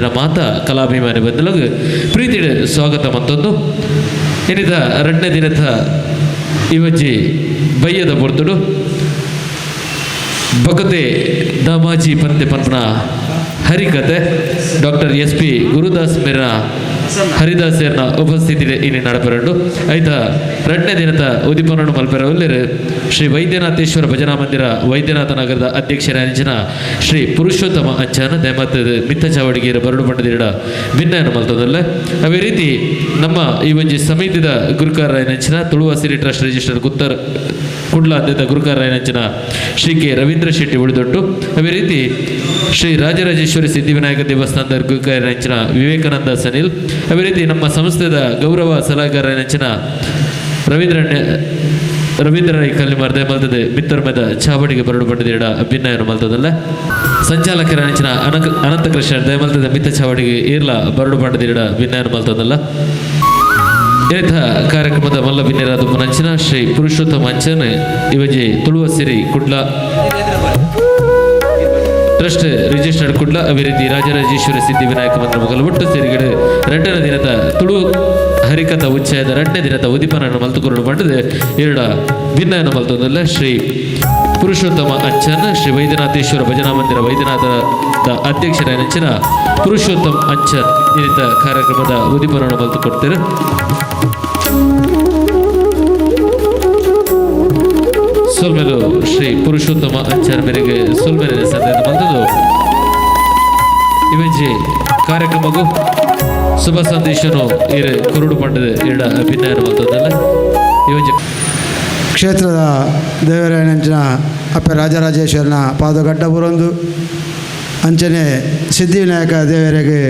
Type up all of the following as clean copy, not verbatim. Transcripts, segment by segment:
ಬೈದಿನ ಮಾತಾ ಕಲಾಭಿಮಾನಿ ಬಂಧುಲಗ್ ಪ್ರೀತಿಡ್ ಸ್ವಾಗತ ಮಂತೊಂದು ಇನಿದ ರಡ್ಡನೇ ದಿನದ ಇವಜ್ಜಿ ಬಯ್ಯದ ಪೊರ್ತುಡು ಭಗತೆ ದಾಮಾಜಿ ಪಂತೆ ಪನ್ಪನ ಹರಿಕತೆ ಡಾಕ್ಟರ್ ಎಸ್ ಪಿ ಗುರುದಾಸ್ ಮೇರ ಹರಿದಾಸರ್ನ ಉಪಸ್ಥಿತಿ ಇನಿ ನಡಪೆರಂಡು. ಐತ ರಡ್ಡನೇ ದಿನದ ಉದಿಪನನ್ನು ಮಲ್ಪೆರ ಉಲ್ಲೆರ್ ಶ್ರೀ ವೈದ್ಯನಾಥೇಶ್ವರ ಭಜನಾ ಮಂದಿರ ವೈದ್ಯನಾಥ ನಗರದ ಅಧ್ಯಕ್ಷರಾಂಚಿನ ಶ್ರೀ ಪುರುಷೋತ್ತಮ ಅಂಚಾನ ದೇಮತ್ತದ ಮಿತ್ತ ಚಾವಡಿಗೇರ ಬರಡು ಪಂಡದಿರಡ ಭಿನ್ನಯನ್ನು ಮಲ್ತದಲ್ಲ. ಅದೇ ರೀತಿ ನಮ್ಮ ಈ ಒಂಜಿ ಸಮಿತಿದ ಗುರುಕಾರರಾಯನಂಚಿನ ತುಳುವ ಸಿರಿ ಟ್ರಸ್ಟ್ ರಿಜಿಸ್ಟರ್ ಗುತ್ತರ್ ಕುಡ್ಲ ಅಂದಿದ್ದ ಗುರುಕಾರರಾಯನಂಚಿನ ಶ್ರೀ ಕೆ ರವೀಂದ್ರ ಶೆಟ್ಟಿ ಉಳಿದೊಟ್ಟು. ಅದೇ ರೀತಿ ಶ್ರೀ ರಾಜರಾಜೇಶ್ವರಿ ಸಿದ್ಧಿವಿನಾಯಕ ದೇವಸ್ಥಾನದ ಗುರುಕಾರರಾಯನಂಚಿನ ವಿವೇಕಾನಂದ ಸನಿಲ್. ಅದೇ ರೀತಿ ನಮ್ಮ ಸಂಸ್ಥೆದ ಗೌರವ ಸಲಹೆಗಾರರಾಯನಂಚಿನ ರವೀಂದ್ರ ರವೀಂದ್ರ ರೈ ಕಲ್ಲಿಮಾರ್ ಮಲ್ತದೆ ಮಿತ್ತರ್ಮೆದ ಚಾವಡಿಗೆ ಬರಡು ಪಂಡದಿರಡ ಅಭಿನಯನ ಮಲ್ತದಲ್ಲ. ಸಂಚಾಲಕರ ಅಂಚಿನ ಅನಂತ ಕೃಷ್ಣ ದಯಮಲ್ತದ ಮಿತ್ತ ಚಾವಡಿಗೆ ಈರ್ಲ ಬರಡು ಪಂಡದಿರಡ ಅಭಿನಯನ ಮಲ್ತದಲ್ಲ. ಏತ ಕಾರ್ಯಕ್ರಮದ ಮಲ್ಲ ಬಿನ್ನೆರಾದ ಮುನಂಚಿನ ಶ್ರೀ ಪುರುಷೋತ್ತಮ ಅಂಚನ್ ಇವಜಿ ತುಳುವ ಸಿರಿ ಕುಡ್ಲ ಟ್ರಸ್ಟ್ ರಿಜಿಸ್ಟರ್ಡ್ ಕುಡ್ಲ ಅಭಿವೃದ್ಧಿ ರಾಜರಾಜೇಶ್ವರಿ ಸಿದ್ಧಿವಿನಾಯಕ ಮಂದಿರ ಮೊಗಲು ಒಟ್ಟು ಸೇರಿಗಡು ಎರಡನೇ ದಿನದ ತುಳು ಹರಿಕಥ ಉಚ್ಚಯದ ಎರಡನೇ ದಿನದ ಉದಿಪನನ್ನು ಮಲ್ತುಕೊರಡು ಪಂಡದು ಎರಡ ಭಿನ್ನಯನ್ನು ಮಲ್ತೊಂದಲ್ಲ ಶ್ರೀ ಪುರುಷೋತ್ತಮ ಅಂಚನ್ ಶ್ರೀ ವೈದ್ಯನಾಥೇಶ್ವರ ಭಜನಾ ಮಂದಿರ ವೈದ್ಯನಾಥದ ಅಧ್ಯಕ್ಷರ ನೆಂಚಿನ ಪುರುಷೋತ್ತಮ ಅಂಚನ್ ಇನ್ನಿತ ಕಾರ್ಯಕ್ರಮದ ಉದಿಪನನ್ನು ಮಲ್ತು ಕೊಡ್ತಾರೆ. ಸೊಲ್ಮೆಲು ಶ್ರೀ ಪುರುಷೋತ್ತಮ ಅಂಚನ್ ಮೇರೆಗೆ ಸೊಲ್ಮೆಲೆ ಸಂದೇಹ ಮಲ್ತದು. ಇವಂಜಿ ಕಾರ್ಯಕ್ರಮಗೂ ಶುಭ ಸಂದೇಶನು ಇರು ಕುರುಡು ಪಂಡದ ಎರಡ ಅಭಿನಯನ ಮಲ್ತದಲ್ಲ ಇವಂಜಿ ಕ್ಷೇತ್ರದ ದೇವರಾಯನಂಚಿನ ಅಪ್ಪ ರಾಜರಾಜೇಶ್ವರನ ಪಾದಗಡ್ಡ ಬುರೊಂದು ಅಂಚನೆ ಸಿದ್ಧಿವಿನಾಯಕ ದೇವರಿಗೆ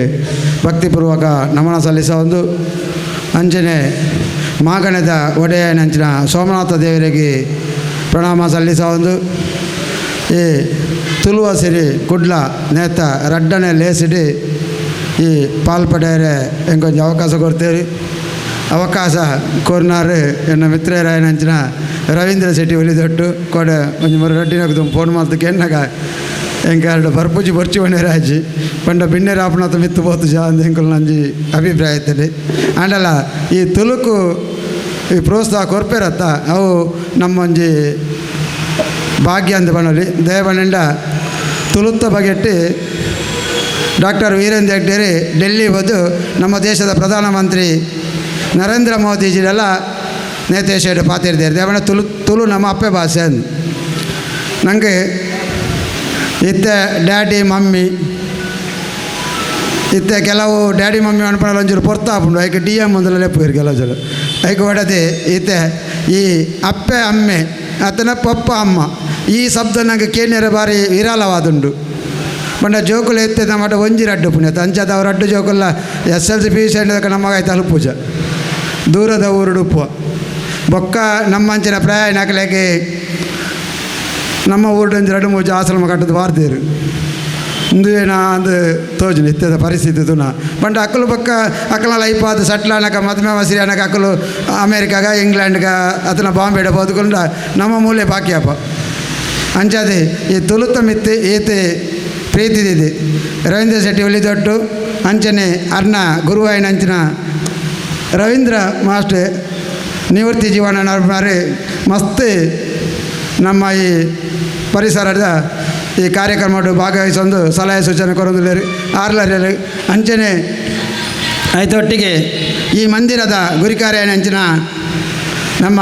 ಭಕ್ತಿಪೂರ್ವಕ ನಮನ ಸಲ್ಲಿಸ ಒಂದು ಅಂಚನೆ ಮಾಗಣದ ಒಡೆಯನಂಚಿನ ಸೋಮನಾಥ ದೇವರಿಗೆ ಪ್ರಣಾಮ ಸಲ್ಲಿಸ ಒಂದು ಈ ತುಳುವ ಸಿರಿ ಕುಡ್ಲ ನೇತ ರಡ್ಡನೆ ಲೇಸಿಡಿ ಈ ಪಾಲ್ಪಡೆಯರೆ ಎಂಕೊಂಚ ಅವಕಾಶ ಕೊಡ್ತೇವೆ. ಅವಕಾಶ ಕೊರ್ನಾರು ಎನ್ನ ಮಿತ್ರರಾಯನಂಚಿನ ರವೀಂದ್ರ ಶೆಟ್ಟಿ ಒಲಿದೊಟ್ಟು ಕೊಡೆ ಒಂಜಿ ಮೂರು ರಡ್ಡಿನ ಫೋನ್ ಮಾತು ಕೆನ್ನಗ ಎಂಕಾರಡು ಬರ್ಪುಜಿ ಬೊರ್ಚಿ ರಾಜಿ ಪಂಡ ಬಿನ್ನೆರ ಆಪುನತ ಮಿತ್ತು ಪೋತು ಜಾ ಅಂದ್ ಎಂಕುಲು ನಂಜಿ ಅಭಿಪ್ರಾಯ ಇತ್ತಲೆ. ಆಂಡಲ ಈ ತುಳುಕು ಈ ಪ್ರೋತ್ಸಾಹ ಕೊರ್ಪೆರತ್ತ ಅವು ನಮ್ಮೊಂಜಿ ಭಾಗ್ಯ ಅಂದ್ ಪನೊಲಿ. ದೇವನಿಂಡ ತುಳುತ್ತ ಬಗೆಟ್ಟಿ ಡಾಕ್ಟರ್ ವೀರೇಂದ್ರ ಹೆಗ್ಡೆರಿ ಡೆಲ್ಲಿ ಹೋದು ನಮ್ಮ ದೇಶದ ಪ್ರಧಾನಮಂತ್ರಿ ನರೇಂದ್ರ ಮೋದಿಜಿರೆಲ್ಲ ನೇತೇಶ್ ಪಾತಿರ್ದೇರು. ದೇವನ ತುಳು ತುಳು ನಮ್ಮ ಅಪ್ಪೆ ಭಾಷೆ ಅಂದ್. ನನಗೆ ಇತ್ತೆ ಡ್ಯಾಡಿ ಮಮ್ಮಿ ಇತ್ತೆ ಕೆಲವು ಡ್ಯಾಡಿ ಮಮ್ಮಿ ಅನ್ಪಣಲ್ಲ ಒಂಚೂರು ಪೊರ್ತ ಆಪುಂಡು ಐಕ್ ಡಿ ಎಮ್ ಒಂದಲ್ಲ ಲೆಪ್ಪುವೆರ್ ಕೆಲವು ಜನ ಐಕ್ ಒಡದೆ. ಇತ್ತೆ ಈ ಅಪ್ಪೆ ಅಮ್ಮೆ ಅತ್ತನ ಪಪ್ಪ ಅಮ್ಮ ಈ ಶಬ್ದ ನಂಗೆ ಕೇನ್ಯರ ಬಾರಿ ವಿರಾಳವಾದುಂಡು. ಪಂಡ ಜೋಕುಲು ಎತ್ತೆ ನಮ್ಮಟ ಒಂಜಿ ರಡ್ಡು ಪುಣ್ಯತ ಅಂಚಾದ ಅವ್ರ ರಡ್ಡು ಜೋಕುಲ್ಲ S L C P U C ನಮ್ಮಗ ತಲುಪುಜ ದೂರದ ಊರುಡುಪ್ಪುವ ಬೊಕ್ಕ ನಮ್ಮಂಚಿನ ಪ್ರಯಾಣಕಲೆಗೆ ನಮ್ಮ ಊರುಡೊಂಜಿ ರಡ್ಡು ಮೂಜಿ ಆಶ್ರಮ ಕಟ್ಟದು ಬಾರ್ದೇರು ಇಂದುವೇನ ಅಂದು ತೋಜುಂಡು ಇತ್ತೆದ ಪರಿಸ್ಥಿತಿ ತುನ. ಪಂಡ ಅಕ್ಕಲು ಬೊಕ್ಕ ಅಕ್ಕಲ ಲೈಫ್ ಆದ್ ಸೆಟ್ಲ್ ಆನಗ ಮದ್ಮೆ ಮಸಿರಿ ಆನಗ ಅಕ್ಕಲು ಅಮೇರಿಕಾಗ ಇಂಗ್ಲೆಂಡ್ಗ ಅತನ ಬಾಂಬೆಡ ಪೋದುಕೊಂಡ ನಮ್ಮ ಮೂಲೆ ಬಾಕಿಯಪ್ಪ. ಅಂಚಾದೆ ಈ ತುಳುತ ಮಿತ್ತು ಏತೆ ಪ್ರೀತಿ ದಿದೆ ರವೀಂದ್ರ ಶೆಟ್ಟಿ ಒಲಿದೊಟ್ಟು ಅಂಚನೆ ಅರ್ನ ಗುರುವಾಯಿನ ಅಂಚಿನ ರವೀಂದ್ರ ಮಾಸ್ಟರ್ ನಿವೃತ್ತಿ ಜೀವನ ನಡ್ಪುನಾರ್ ಮಸ್ತ್ ನಮ್ಮ ಈ ಪರಿಸರದ ಈ ಕಾರ್ಯಕ್ರಮಡು ಭಾಗವಹಿಸೊಂದು ಸಲಹೆ ಸೂಚನೆ ಕೊರೊಂದುಲ್ಲೆರ್ ಆರ್ಲರ್. ಅಂಚನೆ ಐತೊಟ್ಟಿಗೆ ಈ ಮಂದಿರದ ಗುರಿಕಾರ್ಯ ಅಂಚಿನ ನಮ್ಮ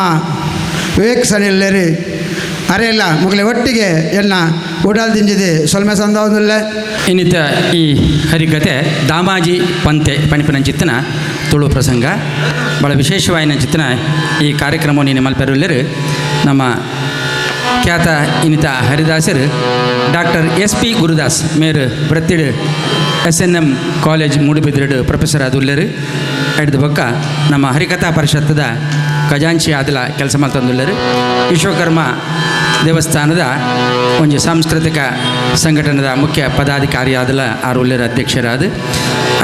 ವಿವೇಕ್ ಸನಿಲ್ಲೆರ್ ಅರೆಲ್ಲ ಮೊಗಲೆ ಒಟ್ಟಿಗೆ ಎನ್ನ ಉಡಲ್ ದಿಂಜಿದೆ ಸೊಲ್ಮೆ ಸಂದವೊಂದುಲ್ಲೆ. ಇನ್ನಿತ ಈ ಹರಿಕತೆ ದಾಮಾಜಿ ಪಂತೆ ಪಣಿಪಿನ ಚಿತ್ತನ ತುಳು ಪ್ರಸಂಗ ಭಾಳ ವಿಶೇಷವಾಯಿನ ಚಿತ್ತನ ಈ ಕಾರ್ಯಕ್ರಮ ನೀನು ಮಲ್ಪೆರುಲ್ಲೆರು ನಮ್ಮ ಖ್ಯಾತ ಇನ್ನಿತ ಹರಿದಾಸರು ಡಾಕ್ಟರ್ ಎಸ್ ಪಿ ಗುರುದಾಸ್ ಮೇರು ಪ್ರತಿಡು ಎಸ್ ಎನ್ ಎಂ ಕಾಲೇಜ್ ಮೂಡುಬಿದಿರೆಡು ಪ್ರೊಫೆಸರ್ ಆದುಲ್ಲೆರು. ಹಿಡ್ದು ಬೊಕ್ಕ ನಮ್ಮ ಹರಿಕಥಾ ಪರಿಷತ್ತದ ಖಜಾಂಚಿ ಆದಲ ಕೆಲಸ ಮಲ್ತೊಂದುಲ್ಲೆರ್. ವಿಶ್ವಕರ್ಮ ದೇವಸ್ಥಾನದ ಒಂಜಿ ಸಾಂಸ್ಕೃತಿಕ ಸಂಘಟನೆದ ಮುಖ್ಯ ಪದಾಧಿಕಾರಿ ಆದಲ ಆರ್ ಉಲ್ಲೆರ್ ಅಧ್ಯಕ್ಷರಾದ.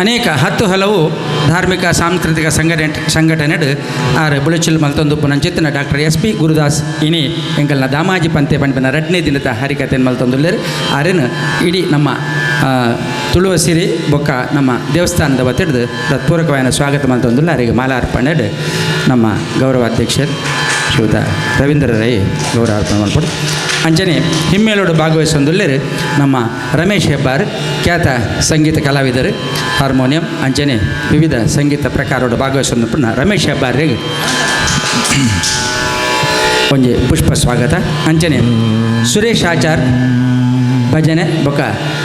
ಅನೇಕ ಹತ್ತು ಹಲವು ಧಾರ್ಮಿಕ ಸಾಂಸ್ಕೃತಿಕ ಸಂಘಟನೆಡ್ ಆರ್ ಬುಳೆಚಿಲ್ ಮಲ್ತೊಂದು ಪುನಂಚಿತ್ತಿನ ಡಾಕ್ಟರ್ ಎಸ್ ಪಿ ಗುರುದಾಸ್ ಇನಿ ಎಂಕಲ್ನ ದಾಮಾಜಿ ಪಂತೆ ಪನ್ಪಿನ ರಡ್ನೇ ದಿನದ ಹರಿಕತೆನ್ ಮಲ್ತೊಂದುಲ್ಲೆರ್. ಆರೆನ್ ಇಡೀ ನಮ್ಮ ತುಳುವ ಸಿರಿ ಬೊಕ್ಕ ನಮ್ಮ ದೇವಸ್ಥಾನದ ವತಿಡ್ದು ಹೃತ್ಪೂರ್ವಕವಾಯಿನ ಸ್ವಾಗತ ಮಲ್ತೊಂದುಲ್ಲ. ಅರೆಗ್ ಮಾಲಾರ್ಪಣೆಡ್ ನಮ್ಮ ಗೌರವಾಧ್ಯಕ್ಷರು ಶ್ರೀಯುತ ರವೀಂದ್ರ ರೈ ಗೌರವ ಅರ್ಪಣೆ ಮಲ್ಪೊಡು. ಅಂಚನೆ ಹಿಮ್ಮೇಳೋಡು ಭಾಗವಹಿಸೊಂದುಲ್ಲೆರ್ ನಮ್ಮ ರಮೇಶ್ ಹೆಬ್ಬಾರ್, ಖ್ಯಾತ ಸಂಗೀತ ಕಲಾವಿದರು, ಹಾರ್ಮೋನಿಯಂ ಅಂಚನೆ ವಿವಿಧ ಸಂಗೀತ ಪ್ರಕಾರೋಡು ಭಾಗವಹಿಸೊಂದು ರಮೇಶ್ ಹೆಬ್ಬಾರಿಗೆ ಒಂಜಿ ಪುಷ್ಪ ಸ್ವಾಗತ. ಅಂಚನೆ ಸುರೇಶ್ ಆಚಾರ್ ಭಜನೆ ಬೊಕ್ಕ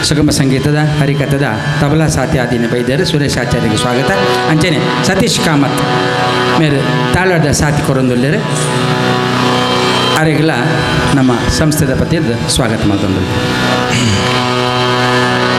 ಸುಗಮ ಸಂಗೀತದ ಹರಿಕಥದ ತಬಲಾ ಸಾಥಿ ಆದಿನ ಬೈದ್ಯರು ಸುರೇಶ್ ಆಚಾರ್ಯಗೆ ಸ್ವಾಗತ. ಅಂಚನೆ ಸತೀಶ್ ಕಾಮತ್ ಮೇರು ತಾಳದ ಸಾಥಿ ಕೊರೊಂದುಲ್ಲೆರ್. ಅರೆಗ್ಲ ನಮ್ಮ ಸಂಸ್ಥೆದ ಪತಿಯದ್ದು ಸ್ವಾಗತ ಮಲ್ತೊಂದುಲ್ಲೆರ್.